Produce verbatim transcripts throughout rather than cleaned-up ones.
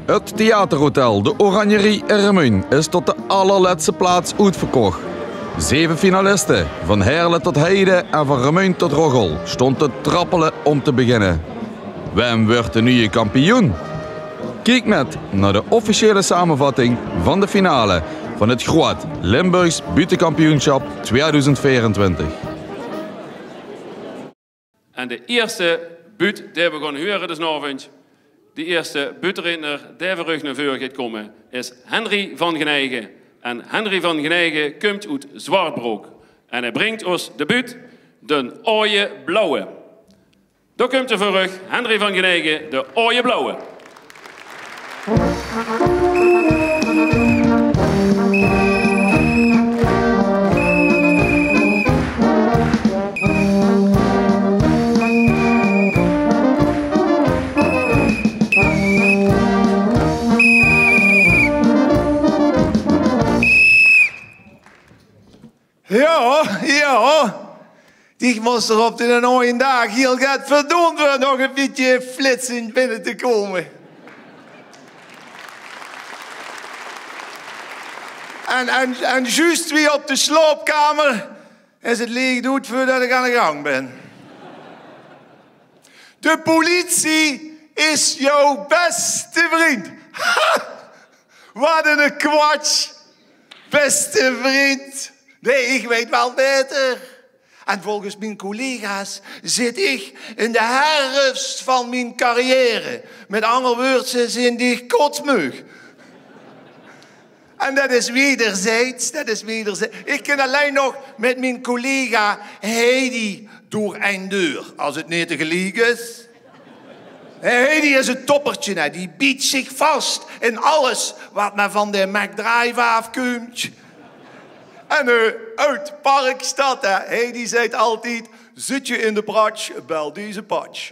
Het theaterhotel De Oranjerie in Remunj is tot de allerlètste plaats oetverkoch. Zeve finaliste, van Heerle tot Heide en van Remunj tot Roggel, stónge te trappele óm te beginne. Wae wuuert de nuje kampioen? Kiek mit nao de officiële samevatting van de finale van het Groat Limburgs Buuttekampioensjap twiedoezend veerentwintig. En de ierste buut die we gaon hure dezen aovend, de ierste buuttereedner die veur uch nao veure geit kómme, is Henry van Genegen. En Henry van Genegen kump oet Zwartbrook. En hae bringk ós de buut Den Aoje Blauwe. Dao kump 'r veur uch, Henry van Genegen, De Aoje Blauwe. Jao, jao. Dich mós d'r op d'n aojen daag hiel get veur doon veur nog e bietje flitsend binne te kómme. En, en, en zjuust wie op de slaopkamer is 't leech oet veurdet ich aan de gang bin. De politie is jouw beste vriend. Ha! Wat 'ne kwatsj. Beste vriend. Nee, ich weit waal baeter. En volges mien collega's zit ich in de herfs van mien carrière. Mit anger wäörd, ze zeen dich kotsmeug. En det is wederzijds, det is wederzijds. Ich kin allein nog mit mien collega Heidi door ein deur, es 't neet tegeliek is. Heidi is e toppertje, hè. Die biet zich vas in alles wat mer van de McDrive aafkump. En, eh, oet Parkstad, hè. Heidi zaet altied: "Zit je in de pratsj, bel deze patsj."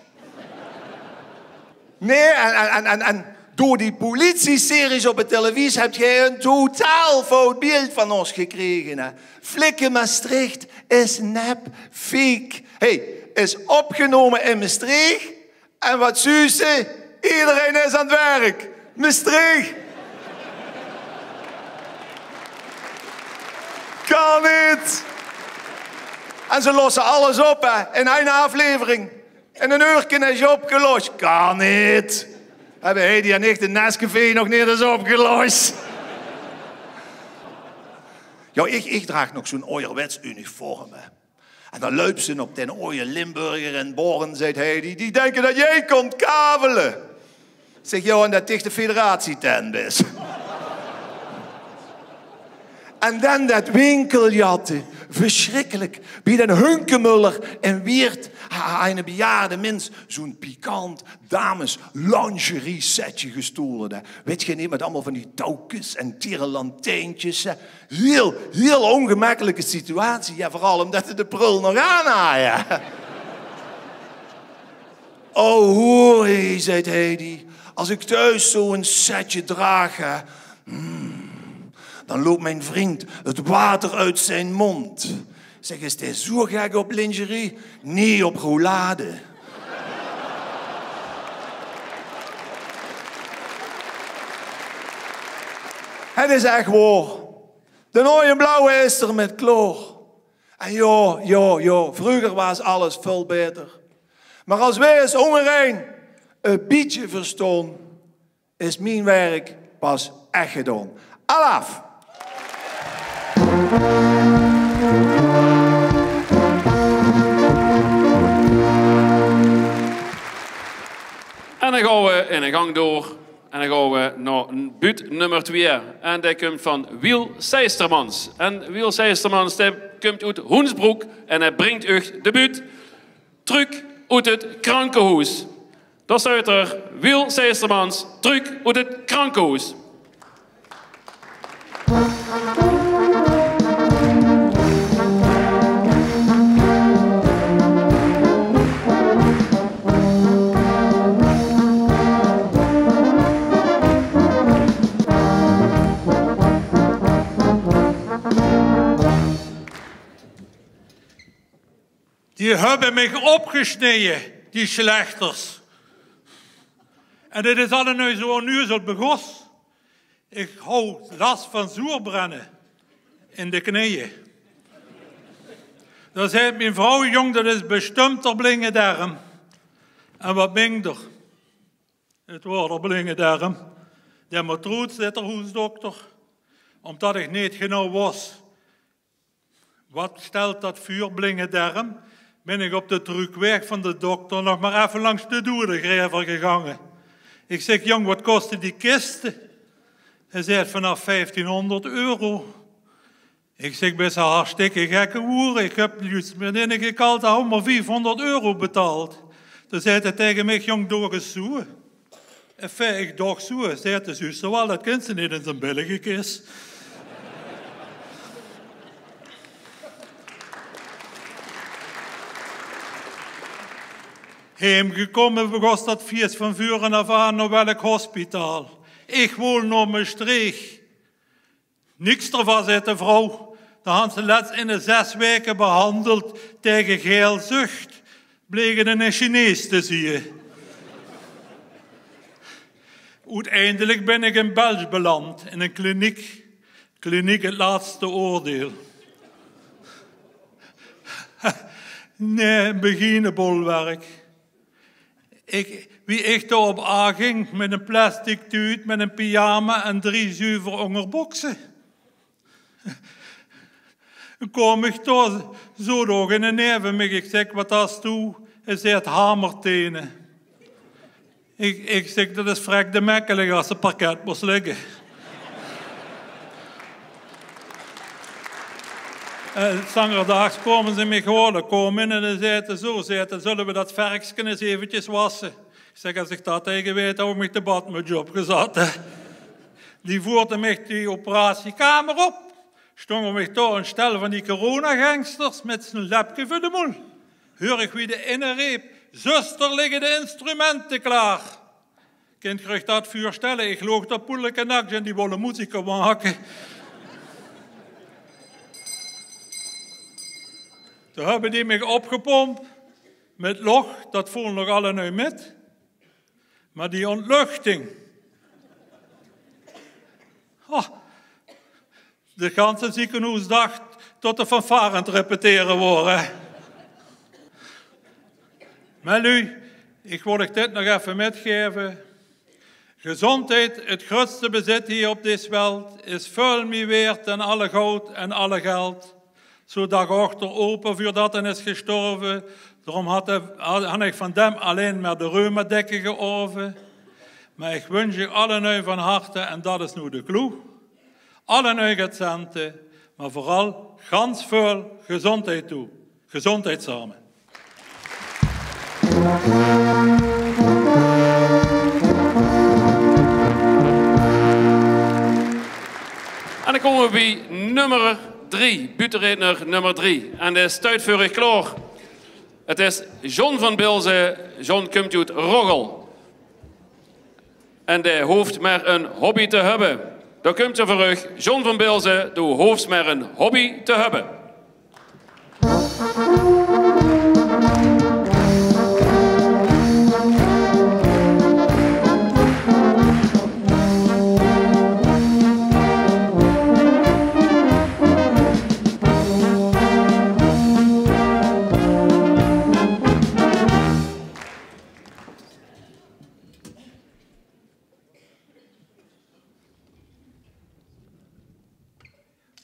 Nee, en, en, en, en, en door die politieseries op de televisie hebt gij een totaal fout beeld van ons gekregen, hè. Flikken Maastricht is nep, fake. Hey, is opgenomen in Maastricht. En wat zuus se? Iedereen is aan 't werk. Maastricht. Kan niet. En ze lossen alles op, hè, in één aflevering. In ein uurke is 't opgelos. Kan neet. Höbbe Heidi en ich de Nescafé nog neet ins opgelos. Jao, ich, ich draag nog zoe'n aojerwets uniform, hè. En dan löp ze op den aoje Limburger in Born, zaet Heidi: "Die denken dat jij komt kavelen." Zèk: "Jao, en dat dich de federatietent bis." En dan dat winkeljatte. Versjrikkelik. Bie den Hunkemuller in Wieërt ha-, haet eine bejaarde mins zoe'n pikant dames-lingerie-setje gestolen, hè. Wèt geer neet, mit allemaol van die touwkes en tierenlantijntjes, hè. Hiel, hiel ongemekkelike situatie. Jao, veural ómdet 'r de prul nog aan haw, hè. "O, hoor, hé," zaet Heidi, "as ik thuis zo'n setje draag, hè, hmm, dan loopt mijn vriend het water uit zijn mond." Zèk: "Is dae zoe gek op lingerie?" "Nee, op roulade." Het is ech waor. Den aoje blauwe is d'r mit klaor. En jao, jao, jao, vreuger waas alles väöl baeter. Mer es weej ós óngerein e bietje verstaon, is mien werk pas ech gedaon. Alaaf! En dan gaon we in de gang door. En dan gaon we nao buut nummer twieë. En dae kump van Wiel Seistermans. En Wiel Seistermans, dae kump oet Hoensbroek. En hae bringk uch de buut Truuk oet 't krankehoes. Dao steit 'r, Wiel Seistermans, Truuk oet 't krankehoes. Die höbbe mich opgesneje, die slechters. En dit is allemaol zoe onnuzel begós. Ik haw las van zoerbrenne in de kneeje. Dao zeet mien vrouw: "Jóng, dat is bestump d'r blinge derm." En wat mingde d'r? Het woor d'r blinge derm. "D'r matroes," zeet d'r hoesdokter, omdat ik neet genauw wos wat stelt dat vuur, blinge derm, bin ik op de trökwaeg van de dokter nog mar effe langs de doedegraever gegange. Ik zeg: "Jóng, wat koste die kiste?" Hae zeet: "Vanaf vijftienhonderd euro." Ik zeg: "Bis se hartstikke gek gewoore? Ik heb juus mit inne gekald, haw mar viefhonderd euro betaald." Toen zeet hae tege mich: "Jóng, doog ens zoe." "Enfin, ik doch zoe," zeet de zuster, "wal, dat kins se neet in zoe'n billige kis." Heemgekómme begós dat fieës van vure af aan, nao welk hospitaal. Ik wol nao Mestreech. "Niks d'rvan," zeet de vrouw. "Dao han ze lets inne zes waeke behandeld tege geelzucht. Bleek het inne Chinees te zieë." Oeteindelik bin ik in Belsj beland, in een kliniek. Kliniek het laatste oordeel. Nae, begiene bolwerk. Ik, wie ik d'r op aanging mit een plastic tuut, mit een pyjama en drie zuver óngerbokse. Kom ik dao, zoot ouk inne naeve mich. Ik zeg: "Wat has doe?" Hae zeet: "Hamertene." Ik, ik zeg: "Dat is vrek de mekkelige as se parket mos ligge." Eh, 's angerdaags kómme ze mich hole, kómme in en dan zeet ze zoe, zeet ze: "Zulle we dat verkske ens eventjes wasse?" Ik zeg: "As ik dat haw geweite, haw ik mich de badmuts opgezat, hè." Die voerte mich die operatiekamer op, stónge mich dao een stel van die coronagangsters mit zien lepke veur de moel. Huur ik wie de inne reep: "Zuster, ligge de instrumente klaar?" Kint geer uch dat veurstelle? Ik loog dao poedelnaks en die wolle moeziek make. Toen hebbe die mich opgepomp mit loch, dat vool nog allemaol mit. Mar die ontluchting. Oh, de ganse ziekenhoes dach tot de fanfare aan het repetere woor. Mar luuj, ik wol uch dit nog effe mitgaeve. Gezondheid, het grutste bezit hie op dees welt, is veul mie weerd dan alle goud en alle geld. Zoe dach ouk d'r opa, veurdat hae is gestorve. Daorum had hae, han ik van dem allein mar de reumadekke georve. Mar ik wunsj uch allemaol van harte, en dat is noe de clou, allemaol get cente, mar veural gans veul gezondheid toe. Gezondheid same. En dan kómme we bie nummer drie, buuttereedner nummer drie. En dae steit veur uch klaor. Het is John van Bilze. John kump oet Roggel. En dae hoof mer ein hobby te höbbe. Dao kump 'r veur uch, John van Bilze, doe hoofs mer ein hobby te höbbe.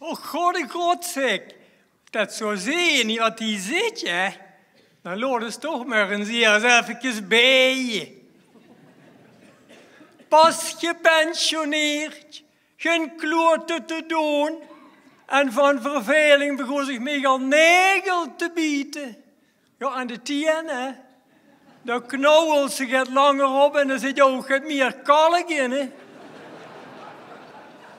Och, god, god, zeg. Dat zoe zeen, wat hie zit, hè? Dan laot us toch mer ens hie ens effekes bie. Pas gepensioneerd, gen klote te doon. En van verveling begós ich mich al negel te biete. Jao, aan de tien, hè. Dan knauwels se get langer op en dan zit d'r ouch get mier kalk in, hè.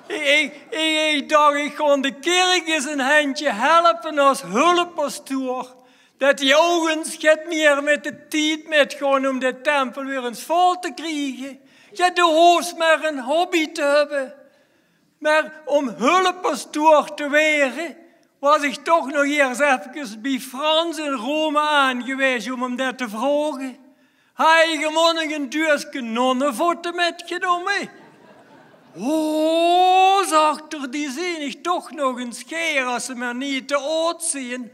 Ich, ich, ich, ich dach, ich gaon de kirk ens ein hendje helpe es hulppastoor. Det die ouch ens get mier mit de tied mitgaon óm de tempel weer ens vol te kriege. Jao, doe hoofs mer ein hobby te höbbe. Mer óm hulppastoor te waere, waas ich toch nog eers effekes bie Frans in Rome aangewaes óm 'm det te vraoge. Haj ich 'm ouch nog ein duuske nonnevotte mitgenómme. O, zag 'r, die zeen ich toch nog ens gaer, es ze mer neet te aod zeen.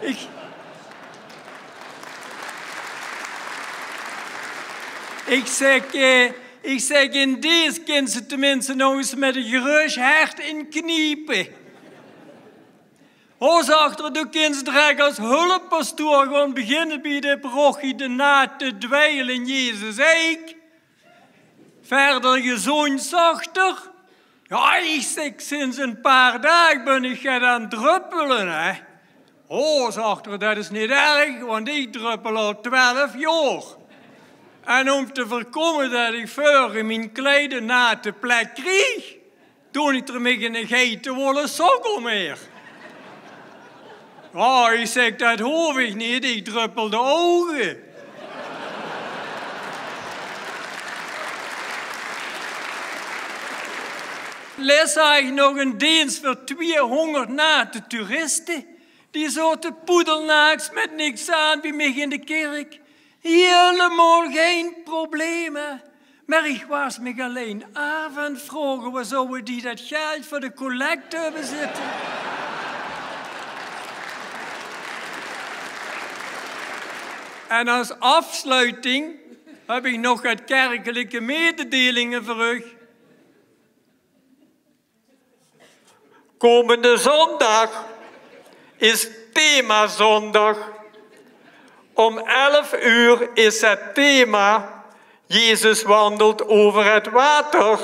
Ich, ich zèk, eh, ich zèk, in dees kins se teminste nog ens mit ein gerös hert inkniepe. O, zag 'r, doe kins drek es hulppastoor gaon beginne bie de parochie De Nate Dweil in Jezus Eik. Verder gezóndj, zag 'r. Jao, ich zèk, sinds ein paar daag bön ich get aan 't dröppele, hè. O, zag 'r, det is neet erg, want ich dröppel al twelf jaor. En óm te veurkómme det ich veur in mien kleid ein nate plek krieg, doon ich d'r mich geine geitewolle sok óm. O, ich zèk, det hoof ich neet, ich dröppel de ouge. Lèts zag ich nog eine deens veur twieëhóngerd nate toeriste. Die zote poedelnaaks mit niks aan bie mich in de kirk. Hielemaol gein probleme. Mer ich waas mich allein aaf aan 't vraoge, wo zouwe die det geldj veur de collecte höbbe zitte? En es aafsloeting höb ich nog get kerkelike mededelinge veur uch. Komende zóndig is themazóndig. Óm elf uur is het thema: Jezus wandelt over het water.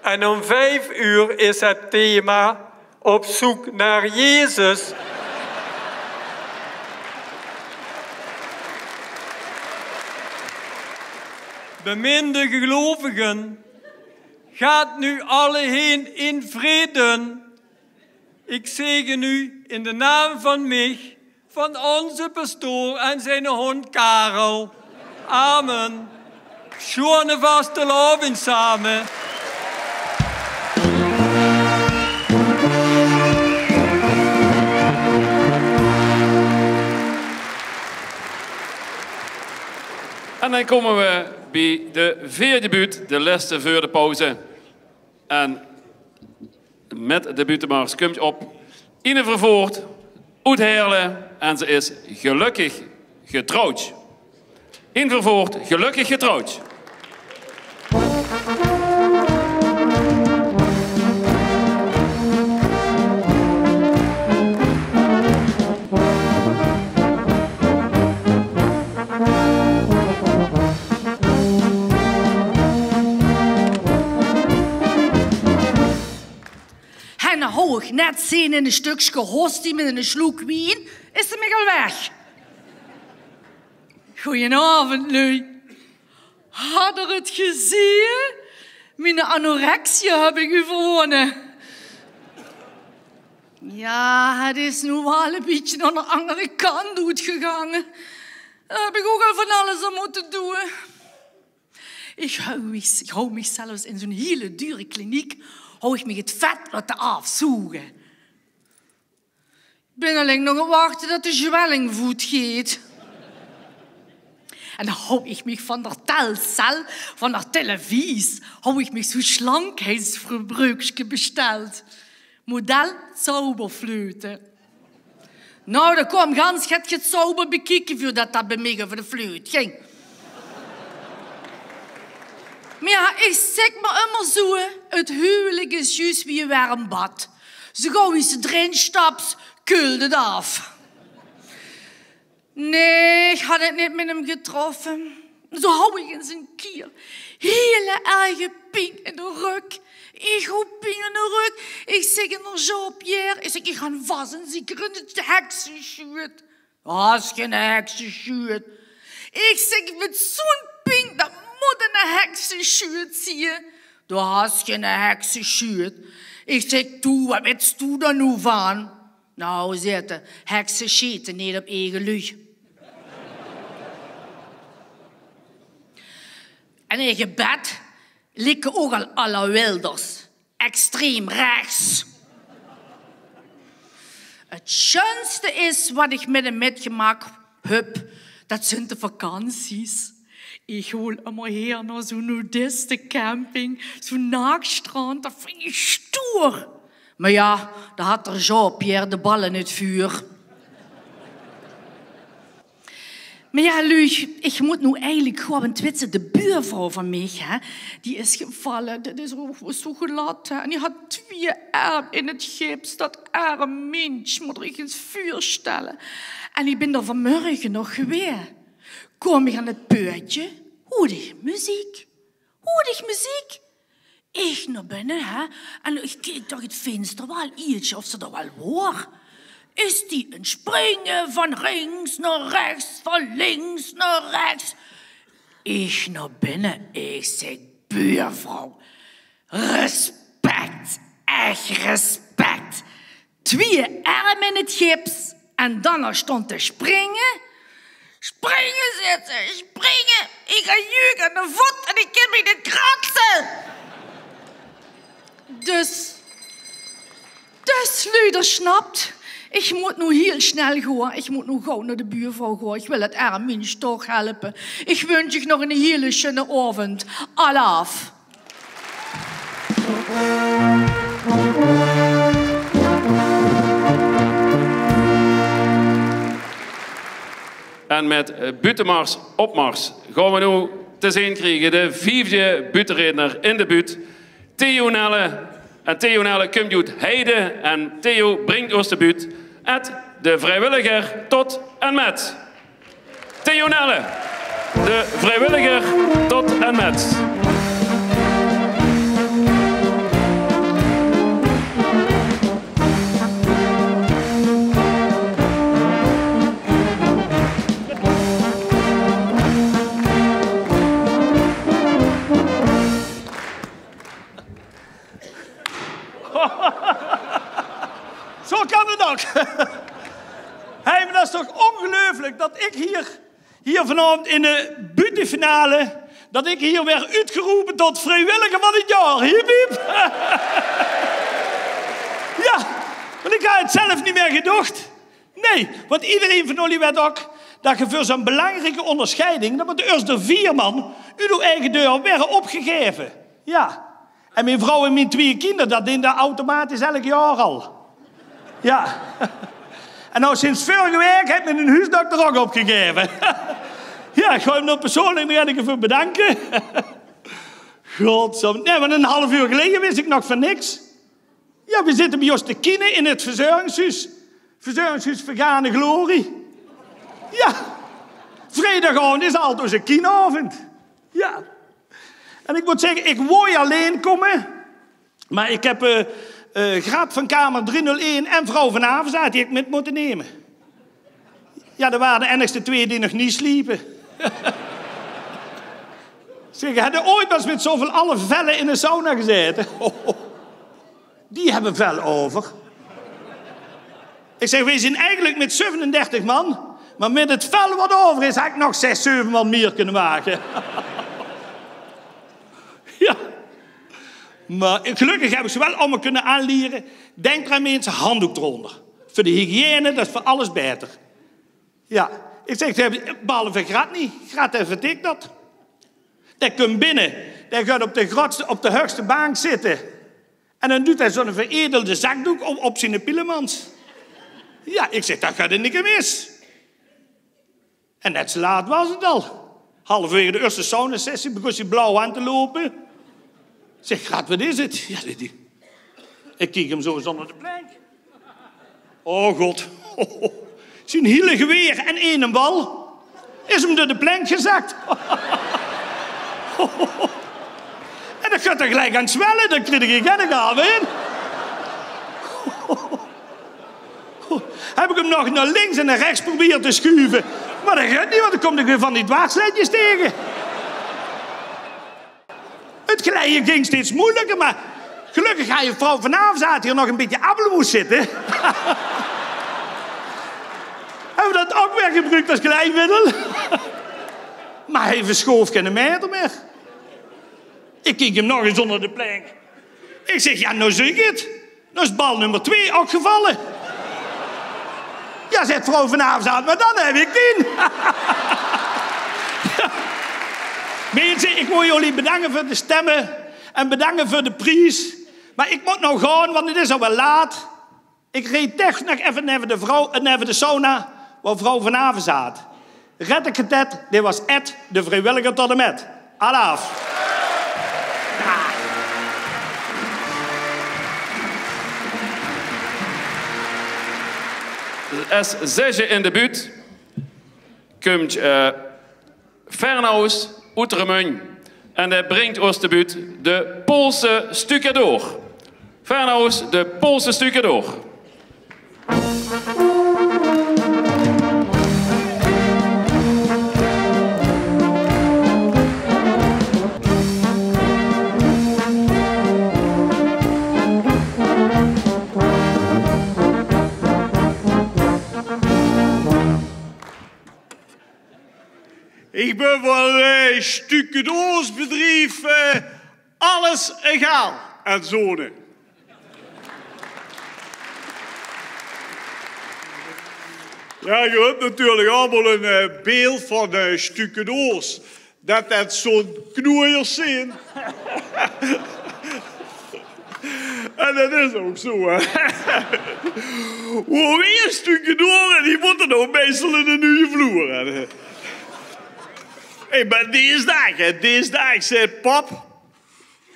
En om vijf uur is het thema: op zoek naar Jezus. Beminde gelovigen, gaat nu alle heen in vrede. Ik zegen u in de naam van mich, van onze pastoor en zijn hond Karel. Amen. Sjoene vastelaovend same. En dan kómme we bie de veerde buut, de lèste veur de pauze. En mit de buuttemars kumtj op Ine Vervoort oet Heerle en ze is gelökkig getrouwd. Ine Vervoort, gelökkig getrouwd. En dan hou ich net zin in ein stökske hostie mit eine sloek wien, is ze mich al weg. Goeienaovend, luuj. Had geer het gezeen? Mien anorexia höb ich euverwónne. Jao, het is noe waal ein bietje aan de anger kantj oetgegange. Dao höb ich ouch al van alles aan mótte doon. Ich hou mich, ich hou mich zelfs in zoe'n hiel dure kliniek, hou ich mich het vet laote aafzoege. Ich bin allein nog aan 't wachte det de zwelling voet geit. En dan hou ich mich van de telcel, van de televies, hou ich mich zoe'n slankheidspruukske besteld. Model zauberfleute. Nou, dao kwaam gans get gezauber bie kieke veurdet det bie mich euver de fleut ging. Mer jao, ich zèk mer ummer zoe, het huwelik is zjus wie ein werm bad. Zoe gauw es se d'rin staps, keultj het aaf. Nae, ich had het neet mit häöm getroffe. Zoe hou ich ins ein kier hiel erge ping in de rök. Ich hou ping in de rök. Ich zèk aan Jean-Pierre, ich zèk: "Ich gaon vas en zeker in de heksesjuut." "Has gein heksesjuut." Ich zèk: "Mit zoe'n ping, det mót ein heksesjuut zeen." "Doe has gein heksesjuut." Ich zèk: "Toe, waat wèts doe dao noe van?" "Nou," zaet 'r, "hekse sjete neet op eige luuj." En eige bed likke ouch al à la Wilders. Extreem rechts. Het sjunste is waat ich mit häöm mitgemaak höb, Dat zunt de vakanties. Ich wol ummer heer nao zoe'n nudistecamping, zoe'n naaktstrand, dat vinj ich stoer. Mer jao, dao hat d'r Jean-Pierre de bal in 't vuur. Mer jao, luuj, ich mót noe eigelik gewoon, want wits se, de buurvrouw van mich, hè, die is gevalle. Dat is ouch zoe glad, hè. En die hat twieë erm in 't gips. Dat erm minsj, mót d'r dich ins veurstelle. En ich bin d'r vanmorge nog gewaes. Kaom ich aan 't peurtje, hoort ich meziek. Hoort ich meziek. Ich nao binne, hè. En ich keek door 't vinster waal ietsje of ze d'r waal waor. Is die aan 't springe, van links nao rechts, van links nao rechts. Ich nao binne, ich zèk: "Buurvrouw, respect, ech respect." Twieë erm in 't gips en dan nog stónge te springe. Springe, zaet ze, springe. Ich han jeuk aan de vot en ich kin mich neet kratse. Dus, dus, luuj, d'r snapt. Ich mót noe hiel snel gaon. Ich mót noe gaw nao de buurvrouw gaon. Ich wil dat erm minsj toch helpe. Ich wunsj uch nog 'ne hiele sjunne aovend. Alaaf. En mit, eh, Buuttemars, opmars, gaon v'r noe te zeen kriege de viefde buuttereedner in de buut, Theo Nelle. En Theo Nelle kump oet Heide en Theo bringk ós de buut, et de vriewilliger tot en mit. Theo Nelle, de vriewilliger tot en mit. Zo kan 't ouch. Hé, mer dat is toch óngeluifelik dat ich hie, hie vanaovend in de buuttefinale, dat ich hie waer oetgerope tot vriewilliger van 't jaor. Hiep, hiep. Jao, want ich haw 't zelf neet mieë gedocht. Nae, want ederein van ollie wet ouch dat ge veur zoe'n belangrieke óngersjeiding, dan mót ge iers door veer man oet ow eige deur waere opgegaeve. Jao. En mien vrouw en mien twieë kinder, dat deen d'r automatisch elk jaor al. Jao. En noe sinds veurige waek haet miene hoesdokter ouch opgegaeve. Jao, ich gaon 'm d'r persoonlik nog ins veur bedanke. Godsamme. Nae, want 'n half oer geleje wis ich nog van niks. Jao, veer zitte bie ós te kiene in 't verzörgingshoes. Verzörgingshoes Vergane Glorie. Jao. Vriedagaovend is altied ózze kienaovend. Jao. En ich mót zègke, ich wól allein kómme, mer ich höb, eh, eh, Graat van kamer driehónderdein en vrouw van Avenzaat, die höb ich mit mótte numme. Jao, dat wore de einigste twieë die nog neet sliepe. Zèk, höbs se ooit waal ins mit zoväöl alle velle in de sauna gezaete? Die höbbe vel euver. Ich zèk, veer zeen eigelik mit zevenendertig man, mer mit 't vel wat euver is, had ich nog zès, zeve man mieër kónne make. Jao. Mer gelökkig höb ich ze waal allemaol kónne aanliere. Dink d'raan, minse, handdook d'rónger. Veur de hygiëne, dat is veur alles baeter. Jao, ich zèk, behalve Graat neet. Graat, dae vertik dat. Dae kump binne, dae geit op de grootste, op de huugste bank zitte. En dan duut dae zoe'n veredelde zakdook op, op ziene pielemans. Jao, ich zèk, dat geit 'r neet mis. En net zo laat waas 't al. Halverwaege de ierste saunasessie begós 'r blauw aan te loupe. Zèk: "Graat, wat is 't?" Jao, die, die. Ich kiek 'm zo ins ónger de plank. O god. Zien hiele geweer en eine bal is 'm door de plank gezak. En dan geit 'r geliek aan 't zwelle, dan krieg ich 'r gek aan, hè. Höb ich 'm nog nao links en nao rechts geprobeerd te sjuve. Mer dat geit neet, want dan kóms se weer van die dwarsletjes taenge. 't Geleie ging steeds meujelieker, mer gelökkig haw vrouw van Avenzaat hie nog e bietje appelmoes zitte. Höbbe v'r dat ouch weer gebruuk es geleimiddel. Mer hae versjoof geine maeter mieër. Ich kiek 'm nog ins ónger de plank. Ich zèk: "Jao, noe zeen ich 't. Noe is bal nummer twieë ouch gevalle." "Jao," zaet vrouw van Avenzaat, "mer dan höb ich tien." Minse, ik wil jullie bedanken veur de stemmen en bedanken veur de pries. Maar ik moet nou gaon, want het is al wel laat. Ik reed toch nog effe neve de vrouw, eh, neve de sauna, waar vrouw Van Aven zaat. Retteketet, dit was Ed, de vrijwilliger tot en met. Alaaf. Es zesde in de buut kumtj, eh, Fernau's oet Remunj. En dae bringtj os de buut de Poolse stukadoor. Fernau's, de Poolse stukadoor. Ik ben van, eh, stukadoorsbedrief, eh, Alles Egaal en Zone. Ja, je hebt natuurlijk allemaal een, eh, beeld van, eh, stukadoors. Dat dat zo'n knoeiers zien. En dat is ook zo, hè. Hoe weer stukken door en die moeten nog meestal in de nieuwe vloer, hè. Hey, maar deze dag, hè, deze dag zei pap: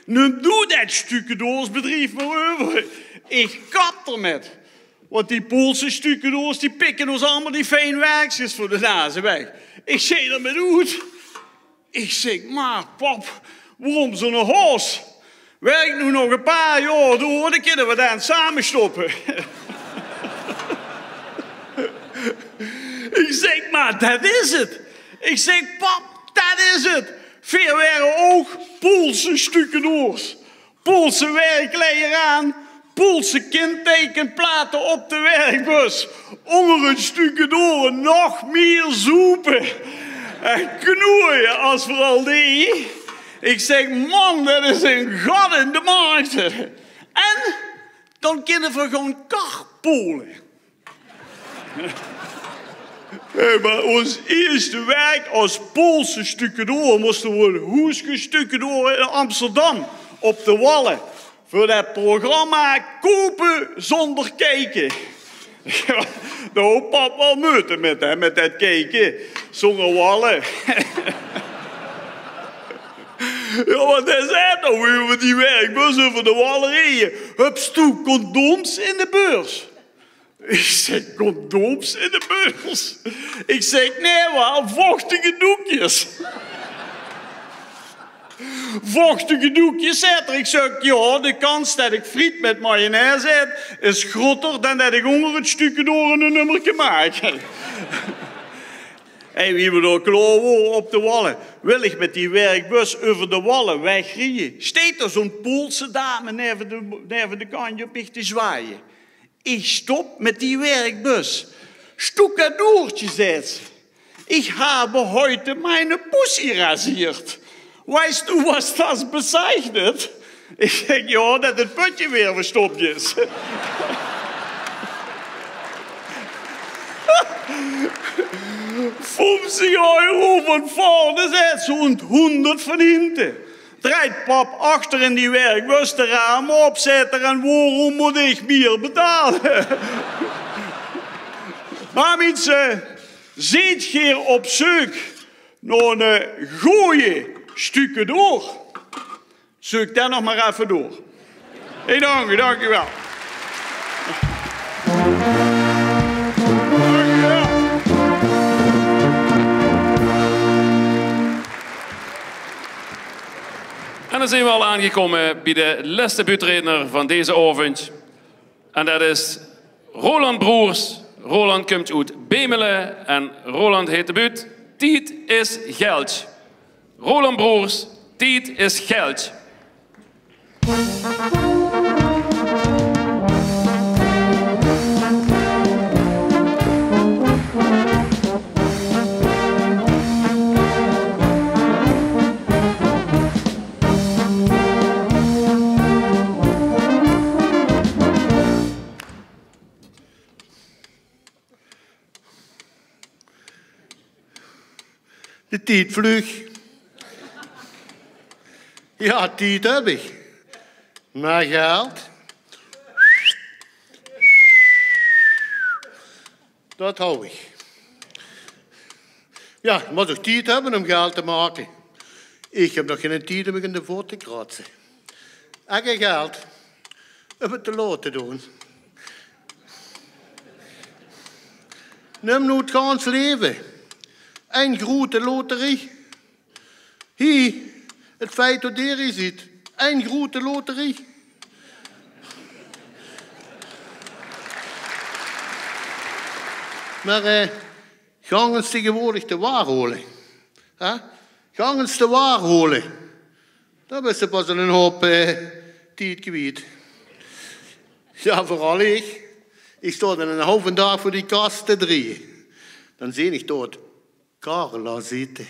"Nu doe dat stukken doorsbedrijf maar over. Ik kap ermee." Want die Poolse stukadoors, die pikken ons allemaal die fijn werkskes voor de nazen weg. Ik zei er met oet. Ik zeg: "Maar pap, waarom zo'n haos? Werk nu nog een paar jaar door, dan kunnen we dan samen stoppen." Ik zeg: "Maar dat is het." Ik zeg: "Pap, dat is het. Veer waren ook Poolse stukadoors." Poolse werkkleier aan, Poolse kentekenplaten op de werkbus. Onder hun stukadoren nog meer zoepen en knoeien als vooral die. Ik zeg: "Man, dat is een gat in de markt." En dan kunnen we gewoon carpoolen. Hey, maar ons eerste werk als Poolse stukadoor moesten we een hoeske stukadoor in Amsterdam op de Wallen voor dat programma Kopen zonder kijken. Ja, daar had pap wel moeite met, hè, met dat kijken zonder Wallen. Ja, wat is het nou weer met die werkbus over de Wallen rijden? Hebt u condooms in de beurs? Ik zeg: "Condooms in de beurs?" Ik zeg: "Nee, maar vochtige doekjes." "Vochtige doekjes," zegt er. Ik zeg: "Ja, de kans dat ik friet met mayonaise eet, is groter dan dat ik onder het stukken door een nummerke maak." En wie we door klaar waren op de Wallen, wil ik met die werkbus over de Wallen wegrijden. Steekt er zo'n Poolse dame neven de, neven de kantje op mich te zwaaien. Ik stop met die werkbus. "Stukadoortje," zegt ze, "ich habe heute meine Pussy rasiert. Weißt du, was das bezeichnet?" Ik zeg: "Ja, dat het putje weer verstopt is." "Fünfzig Euro von vorne," zegt ze, "und hundert von hinten." Draait pap achter in die werkbus de ramen op, zegt er: "En waarom moet ik meer betalen?" Maar mensen, zit hier op zoek naar een goeie stukadoor? Zoek dan nog maar even door. Ik dank u, dank u wel. En dan zien we al aangekomen bij de leste buutredner van deze avond. En dat is Roland Broers. Roland komt uit Bemelen en Roland heet de buut Tied is geld. Roland Broers, Tied is geld. De tied vluug. Ja, tied höb ich. Mer geld, dat hou ich. Ja, ich mót ouch tied höbbe óm geld te make. Ich höb nog geine tied óm mich in de vot te kratse. En gein geld óm 't te laote doon. Num noe 't gans laeve. Ein groete loterie. Hie, 't feit tot d'r hie zit. Ein groete loterie. Mer, eh, gank ins tegenwoordig de waar hole. Hè? Gank ins de waar hole. Dan bis se pas 'nen houp, eh, tied kwiet. Ja, veural ich. Ich stóng dan 'nen halven daag veur die kas te drieje. Dan zeen ich dao Carla zitte.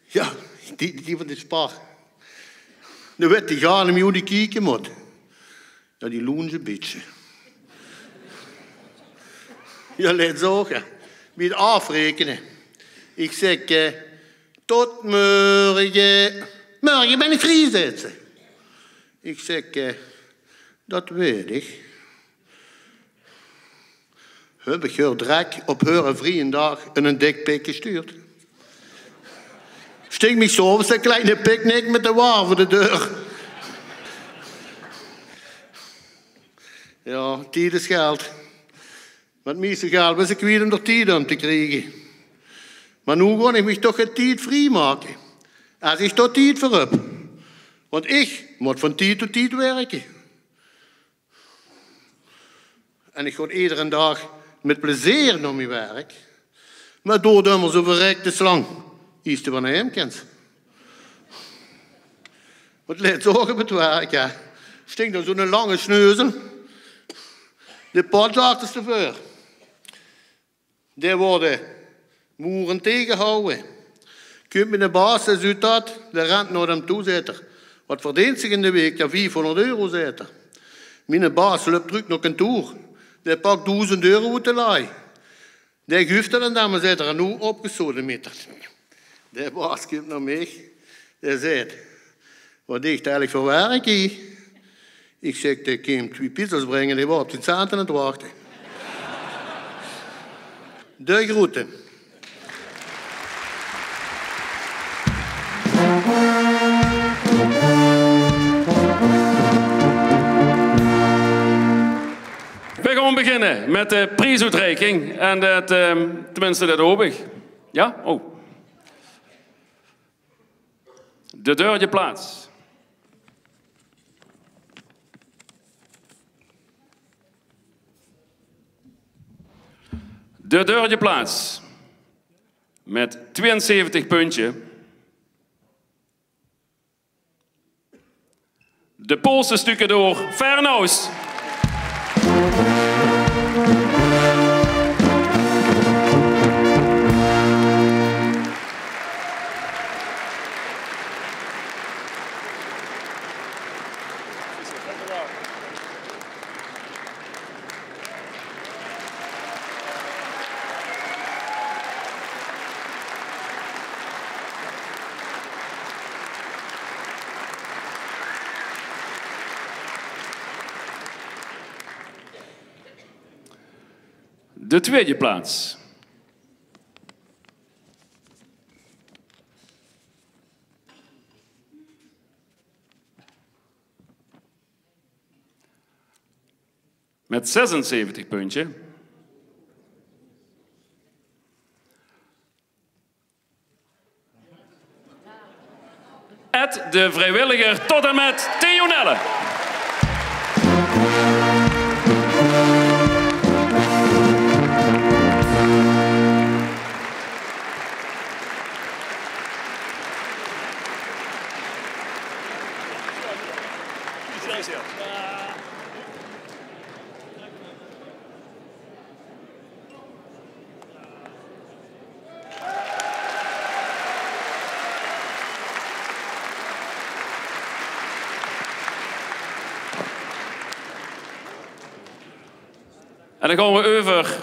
Ja, die, die van de Spar. Dan weit die gaar neet mie wie die kieke mót. Ja, die loens e bietje. Ja, lèt zag, hè. Wie 't aafraekene. Ich zèk, eh, tot mörge. Mörge bön ich vrie, zaet ze. Ich zèk, eh, dat weit ich. Höb ich häör drek op häöre vriejen daag 'nen dikpik gestuurd. Sting mich 's aoves de kleine picknick mit de waar veur de deur. Ja, tied is geld. Mer 't mieste geld waas ich kwiet óm d'r tied óm te kriege. Mer noe gaon ich mich toch get tied vrie make. Es ich dao tied veur höb. Want ich mót van tied tot tied wirke. En ich gaon ederen daag mit plezeer nao mien werk. Mer 't doort ummer zoe verrekte lang, iers te van heem kins. Want lèt zag op 't werk, hè. Sting dao zoe'ne lange sneuzel. De pot achterste veur. Dae waert door moere taengehawwe. Kump miene baas, dae zuut dat, dae rent nao häöm toe, zaet 'r: "Wat verdeens dich in de waek?" "Ja, viefhóngerd euro," zaet 'r. Miene baas löp trök nao kantoor. Dae pak doezend euro oet de laaj. Dae guuef 'r aan häöm, zaet 'r: "En noe opgesodemieterd." De baas kump nao mich. Dae zaet: "Wat deis dich eigelik veur werk hie?" Ich zèk: "Dae kump twie pizza's bringe, dae waert op zien cente aan 't wachte." De groete. Veer gaon beginne mit de priesoetreiking. En det, eh, tenminste, det haop ich. Ja? Oh. De derde plaats. De derde plaats. Mit twieënzeventig puntje. De Poolse stukadoor Fernau's. De tweede plaats. Mit zesenzeventig puntje. Ed de vrijwilliger tot en mit Tionelle. En dan gaon we euver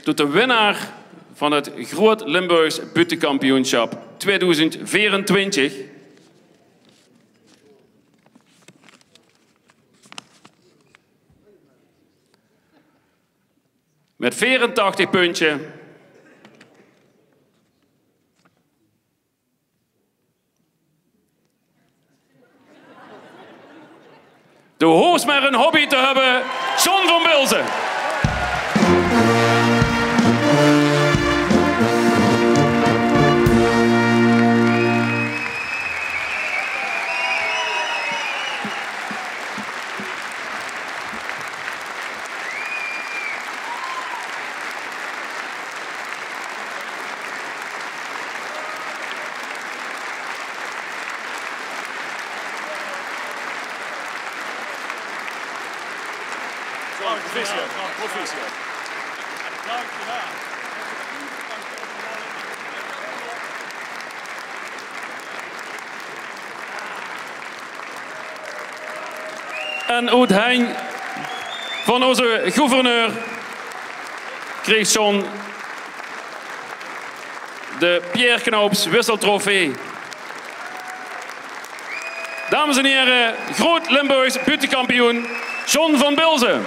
tot de winnaar van het Groot Limburgs Buuttekampioensjap tweeduizend veerentwintig. Mit veerentachtig puntje. Doe hoofs mer ein hobby te höbbe, John van Bilzen. Proficiat, proficiat. En oet henj van ózze gouverneur kreeg John de Pierre Knoops wisseltrofee. Dames en here, Groot Limburgs buuttekampioen John van Bilzen.